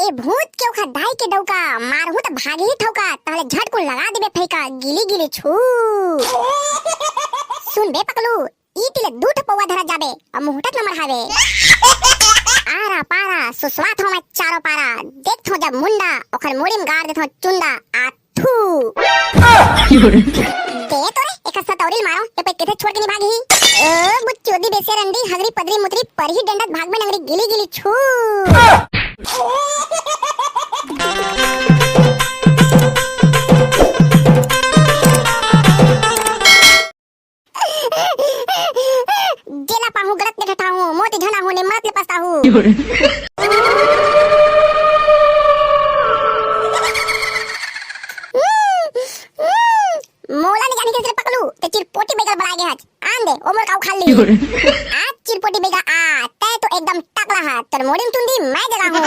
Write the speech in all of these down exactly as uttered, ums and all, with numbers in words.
ए भूत के ओखा दाई के डौका, मारहूं त भागही ठौका, तहले झटकुन लगा देबे फैका, गिली गिली छू। सुन बे पकलू, ई तिले दू ठो पौवा धरा जाबे, अब मुहटत नंबर हावे। आरा पारा, सुसवात हो मैं चारों पारा, देखथो जब मुंडा, ओखर मुड़ी में गाड़ देथो चुंदा, आ थू। दे तो रे, एक सतौरी मारो, ये पे किथे छोड़ के नहीं भागी। ओ, बुच्चोदी बेसे रंडी, हगरी पदरी मुतरी, पर ही डंडत भाग में नंगरी गिली गिली छू। जेला पाहू गलत ले ठठाहू, मोती झना हूँ ने मत ले पछताहू। मोला नहीं जानी कैसे पकलू, ते चिरपोटी बेगल बड़ा गया आज। आन दे, ओ मोर काऊ खाली। आज चिरपोटी बेगा आ, तै तो एकदम टकला हा, तोर मोड़ी में चुंदी मैं जगा हूँ।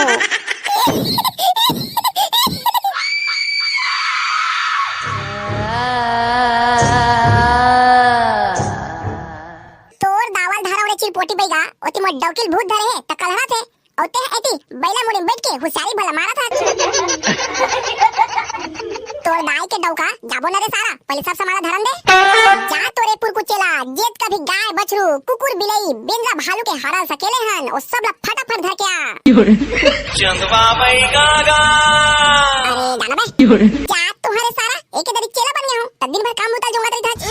तोर दावल धारा ओड़े चिरपोटी बैगा, ओती मोर डौकिल भूत धरे हे, त कलहरा थे। अउ ते एती बैला मुड़ी में बैठ के हुसियारी भला मारा था। तोर दाई के डौका, जाबो न रे सारा, पहले सब समाला धरन दे। जा तोरे पुरकुचेला, जेत कभी गाय, बछरू, कुकुर, बिलई, बेंदरा, भालू के हरा सकेले हन, ओ सब ला फटाफट धर के आ। चंदवा बैगा गा। अरे जाना बे। जा तुम्हारे सारा, एक दरी चेला बन गया हूँ, तब दिन भर काम उतार जाऊंगा तेरी धाच।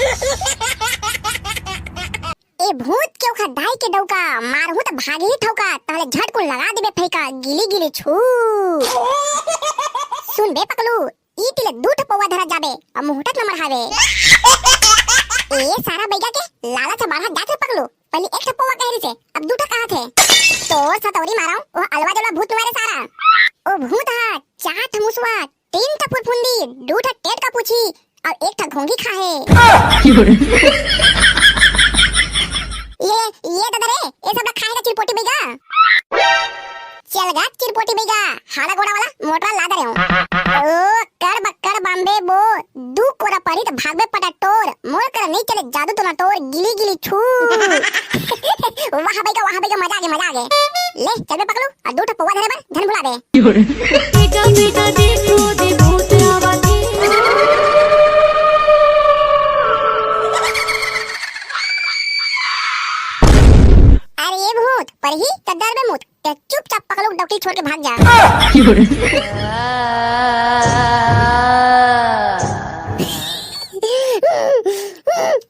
ए भूत के ओखा दाई के डौका, मारहूं त भागही ठौका, तहले झटकुन लगा देबे फैका, गिली गिली छू। सुन बे पकलू, ई तिले दू ठो पौवा धरा जाबे, अब मुहटत नंबर हावे। ए सारा बैगा के लालच बाढ़ा जात हे पकलू, पहले एक ठो पौवा कह रही से, अब दू ठो कहा थे। तोर सतौरी मारा, ओ अलवा जलवा भूत तुम्हारे सारा। ओ भूत हा, चार ठो मुसवा, तीन ठा फुरफुंदी, दू ठा टेट का पूछी, अउ एक ठा घोंघी खाहे। ये, ये दादा रे, ये सब ला खाहे का चिरपोटी बैगा। चल गा चिरपोटी बैगा, हाला गोड़ा वाला मोटरा ला दे रहे हो। ओ, कर बक्कर बम्बे बो, दू कोरा परी त भागबे पटा टोर, मोर कर नहीं चले जादू तो ना टोर, गिली गिली छू। वाह बैगा, वाह बैगा, मजा आ गया, मजा आ गया। ले, चल बे पकलू, अउ दू ठो पौवा धरे बर, झन भुला दे। बेटा, बेटा, देखो दे भूत आवत हे। अरे ये भूत, परही त डरबे मूत, ते चुपचाप पकलू डौकी छोड़ के भाग जा।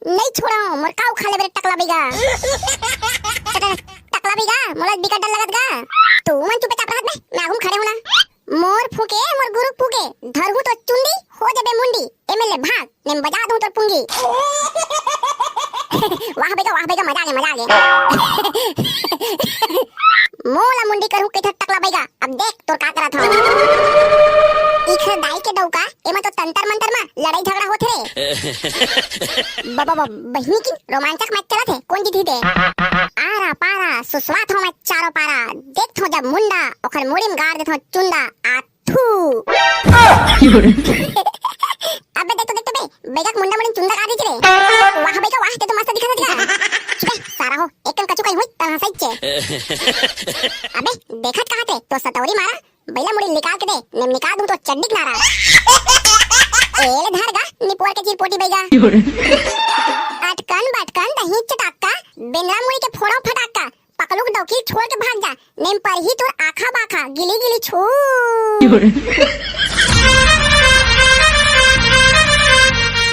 नहीं छोड़ा, मोर काऊ खा ले मेरे टकला बैगा। टकला बैगा, मोला बिकट डर लगत गा। तू मन चुपचाप रहत बे, मैं आगू म खड़े हूँ ना। मोर फूके, मोर गुरु फूके, धरहूँ तो चुंदी, हो जबे मुंडी, एमएलए भाग, नेम बजा दूँ तोर पुंगी। वाह बेटा, वाह बेटा, मजा आ गया, मजा आ गया। मोला मुंडी करहूँ कइथस टकला बैगा, अब देख तोर का करत हूँ। इखर दाई के डौका, एमा तो तंतर मंतर मा लड़ाई झगड़ा होथे रे। बाबा, बाबा, बहिनी की रोमांचक मैच चलत हे, कौन जीतही दे? आरा पारा, सुसवात हो मैं चारों पारा, देखथो जब मुंडा, ओखर मुड़ी में गाड़ देथो चुंदा, आ थू। अबे देख तो, देख तो बे, बैगा के मुंडा मुड़ी में चुंदा गाड़ दीजिए रे। वाह बैगा वाह, ते तो मस्त दिखत हे। चुप बे, सारा हो, एकदम कचू कहीं हुई, तरह सही चे। अबे, देखत कहाँ थे, तो सतौरी मारा, बैला मुड़ी निकाल के दे, नेम निकाल दूं तो चड्डी किनारा। ए ले धर गा, निपोर के चिरपोटी बैगा। अटकन बटकन दही चटाका, बेंदरा मुड़ी के फोड़ा फटाका, पकलू के डौकी छोड़ के भाग जा, नेम पर ही तोर आखा बाखा, गिली गिली छू।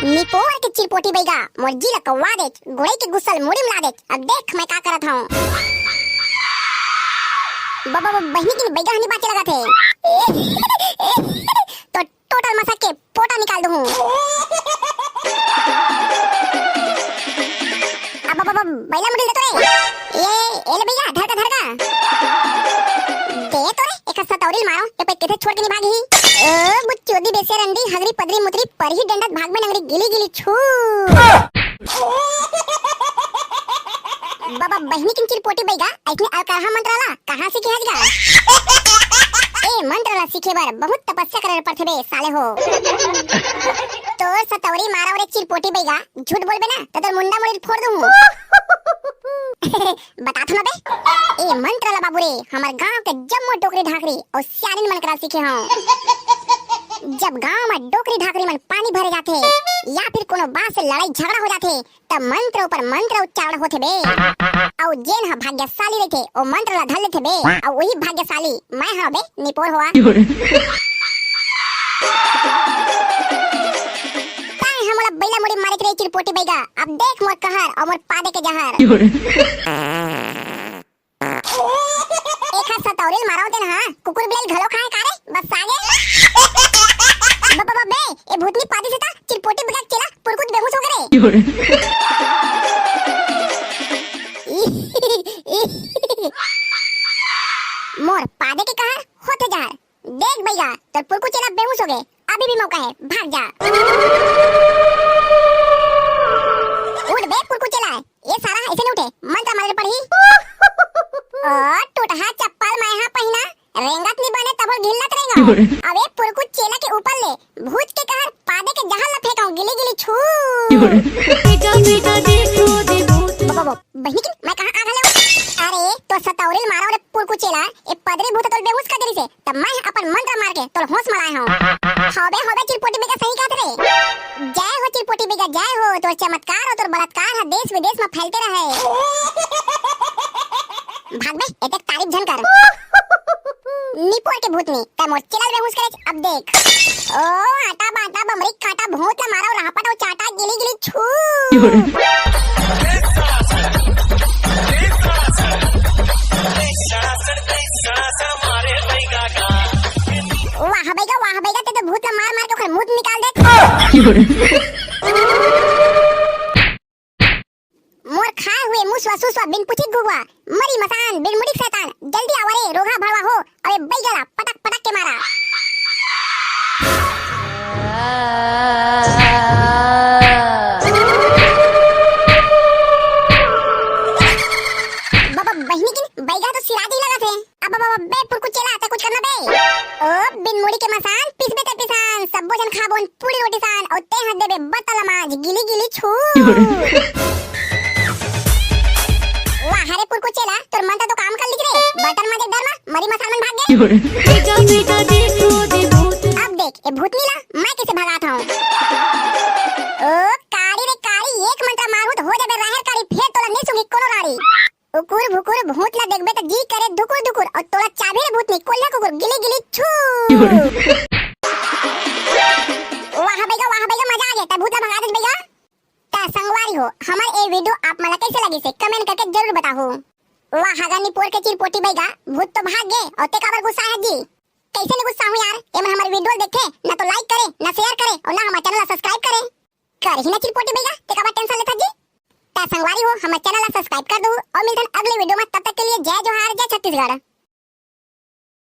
निपोर के चिरपोटी बैगा, मोर जी ल कौवा दे, गोड़ई के गुस्सा ल मुड़ी में ला दे, अब देख मैं का करत हूँ। ब-, ब-, ब-, बहिनी की बैगा हनी बाचे लगा थे। तो टोटल मसा के पोटा निकाल दूँ। अब, अब, अब, बैला मुड़ी ले तो रे। ये, ये ले बैगा, धर का, धर का। दे तो रे, एक सतौरी मारो, ये पे किथे छोड़ के नहीं भागी। ओ, बुच्चोदी बेसे रंडी, हगरी पदरी मुतरी, पर ही डंडत भाग में नंगरी, गिली गिली छू। बाबा बहिनी किन चिरपोटी बैगा, ऐसने अलकरहा मंत्र ला कहाँ सीखे हस गा? ए मंत्र ला सीखे बर बहुत तपस्या करे पड़थे बे साले हो। तोर सतौरी मारा रे चिरपोटी बैगा, झूठ बोलबे ना त तोर मुंडा मुड़ी फोड़ दूं। बतात हंव ना बे, ए मंत्र ला बाबू रे, हमर गांव के जम्मो डोकरी ढाकरी अउ सियानिन मन करा सीखे हंव। जब गांव म डोकरी ढाकरी मन पानी भरे जाथे या फिर कोनो बात से लड़ाई झगड़ा हो जाथे, त मंत्र ऊपर मंत्र उच्चारण होथे बे। अउ जेन ह भाग्यशाली रहिथे, ओ मंत्र ला धर लेथे बे, अउ वही भाग्यशाली मैं हंव बे, निपोर होवा। तैं ह मोला बैला मुड़ी मारे के रे चिरपोटी बैगा, अब देख मोर कहर अउ मोर पादे के जहर। एखर सतौरी ल मारव तेन हा, कुकुर बिलाई घलो खाए का रे? बस आगे। ब-, ब-, ब-, बे, ए भूतनी पादी से ता चिरपोटी बगैर चेला पुरकुत बेहोश हो गे रे। मोर पादे के कहर होथे जहर। देख भैया, तोर पुरकु चेला बेहोश हो गे, अभी भी मौका हे, भाग जा। उठ बे पुरकु चेला, ए सारा अइसे नइ उठे, मंत्र मारे पड़ही। ओ टूटहा चप्पल मैं हा पहिना, रेंगत नइ बने तभो घिल्लत रेंगव। अबे पुरकु चेला के ऊपर ले भूत के कहर पादे के जहर ला फेंकव, गिली गिली छू। बेटा, बेटा, देखो दे भूत। बाबा, बाबा, बहिनी की मैं कहाँ आ घले? अरे, तोर सतौरी ल मारव रे पुरकु चेला, ए पदरी भूत तोल बेहोश कर देरी से, तब मैं अपन मंत्र मार के तोल होश म लाए हंव। हबे, हबे, चिरपोटी बेटा सही कहत रे। जय हो चिरपोटी बेटा, जय हो, तोर चमत्कार अउ तोर बलात्कार ह देश विदेश म फैलते रहे। भाग बे, एतेक तारीफ झन कर। निपोर के भूतनी, तैं मोर चेला ल बेहोश करेच, अब देख। ओ आटा बाटा बमरी काटा भूत ला मारव, राहपट अउ चाटा, गिली गिली छू। वाह बैगा, वाह बैगा, तैं तो भूत ला मार मार के ओखर मूत निकाल देत। मोर खाए हुए मुसवा सुसवा बिन पुछी घुघवा, मरी मसान बिन मुड़ी शैतान, जल्दी आवा रे रोगहा भड़वा हो, अबे बैगा ला पटक पटक के मारा। बाबा बहिनी की बैगा तो सिराज ही लगथे। अब बाबा बे पुरकु चेला, तैं कुछ करना बे। ओ बिन मुड़ी के मसान, पिसबे ते पिसान, सब्बो झन खाबोन पूरी रोटी सान, अउ तैं ह देबे बतल माज, गिली गिली छू। वाह रे पुरकु चेला, तोर मंत्र तो काम कर लिस रे। बर्तन माजे डर मा मरी मसान मन भाग गे। बेटा, बेटा, देखो दे भूत। अब देख, ए भूतनी ला मैं कइसे भगात हंव। ओ कारी रे कारी, एक मंत्र मारहूं त हो जाबे राहेर कारी, फेर तोला नइ सूंघी कोनो राड़ी। उकुर भुकुर भूत ला देखबे त जी करे धुकुर धुकुर, अउ तोला चाबही रे भूतनी, कोल्हा कुकुर, गिली गिली छू। वाह बैगा, वाह बैगा, मजा आ गे, तैं भूत ला भगा देस बैगा। त संगवारी हो, हमर ए video आप मन ला कइसे लगिस हे, comment करके जरूर बताहू। वाह गा निपोर के चिरपोटी बैगा, भूत तो भाग गे, अउ तैं काबर गुस्सा हे जी? कइसे नइ गुस्सा हूं यार, एमन हमर video ल देखथे, ना तो like करे, ना share करे, अउ ना हमर channel ला subscribe करे। करही ना चिरपोटी बैगा, तैं काबर tension लेथस जी? त संगवारी हो, हमर channel ला subscribe कर दू, अउ मिलथन अगले video में, तब तक के लिए जय जोहार, जय छत्तीसगढ़।